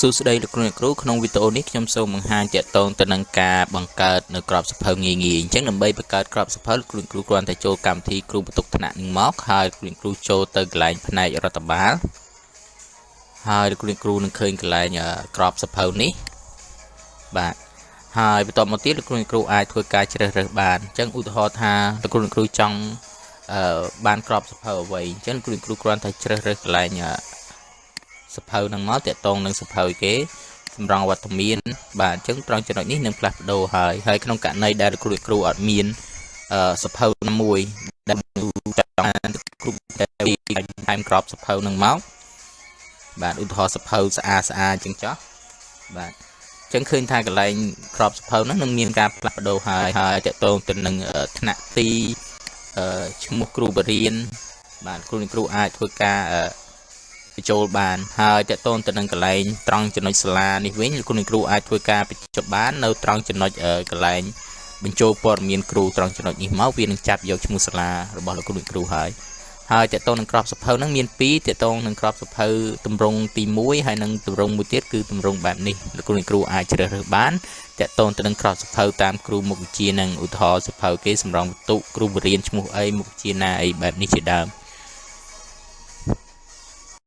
សួស្តីលោកគ្រូអ្នកគ្រូក្នុងវីដេអូនេះខ្ញុំសូមបង្ហាញទាក់ទងទៅនឹងការបង្កើតនៅក្របសៀវភៅងាយៗអញ្ចឹងដើម្បីបង្កើតក្របសៀវភៅលោកគ្រូអ្នកគ្រូគ្រាន់តែចូលកម្មវិធីគ្រូបន្ទុកថ្នាក់នឹងមកហើយលោកគ្រូអ្នកគ្រូចូលទៅកន្លែងផ្នែករដ្ឋបាលហើយលោកគ្រូអ្នកគ្រូនឹងឃើញកន្លែងក្របសៀវភៅនេះបាទហើយបន្តមកទៀតលោកគ្រូអ្នកគ្រូអាចធ្វើការជ្រើសរើសបានអញ្ចឹងឧទាហរណ៍ថាលោកគ្រូអ្នកគ្រូចង់បានក្របសៀវភៅអ្វីអញ្ចឹងលោកគ្រូអ្នកគ្រូគ្រាន់តែជ្រើសរើសកន្លែងសៀវភៅហ្នឹងមកទាក់ទងនឹងសៀវភៅគេសម្រងវត្តមានបាទអញ្ចឹងត្រង់ចំណុចនេះនឹងផ្លាស់ប្ដូរហើយហើយក្នុងករណីដែលគ្រូគ្រូអត់មានសៀវភៅមួយដែលចង់គ្រូតែថែមក្របសៀវភៅនឹងមកបាទឧទាហរណ៍សៀវភៅស្អាតស្អាតអញ្ចឹងចុះបាទអញ្ចឹងឃើញថាកន្លែងក្របសៀវភៅហ្នឹងនឹងមានការផ្លាស់ប្ដូរហើយហើយទាក់ទងទៅនឹងថ្នាក់ទីឈ្មោះគ្រូបរិញ្ញាបាទគ្រូគ្រូអាចធ្វើការបញ្ចូលបានហើយទាក់ទងទៅនឹងកន្លែងត្រង់ចំណុចសាលានេះវិញលោកគ្រូអាចធ្វើការបញ្ចុះបាននៅត្រង់ចំណុចកន្លែងបញ្ចូលព័ត៌មានគ្រូត្រង់ចំណុចនេះមកវានឹងចាប់យកឈ្មោះសាលារបស់លោកគ្រូគ្រូហើយហើយទាក់ទងនឹងក្របសៀវភៅហ្នឹងមាន2ទាក់ទងនឹងក្របសៀវភៅទម្រង់ទី1ហើយនិងទម្រង់មួយទៀតគឺទម្រង់បែបនេះលោកគ្រូគ្រូអាចជ្រើសរើសបានទាក់ទងទៅនឹងក្របសៀវភៅតាមគ្រូមុខវិជ្ជានឹងឧទាហរណ៍សៀវភៅគេសម្រងវត្ថុគ្រូបរិញ្ញាឈ្មោះអីមុខវិជ្ជាណាអីបែបនេះជាដើម។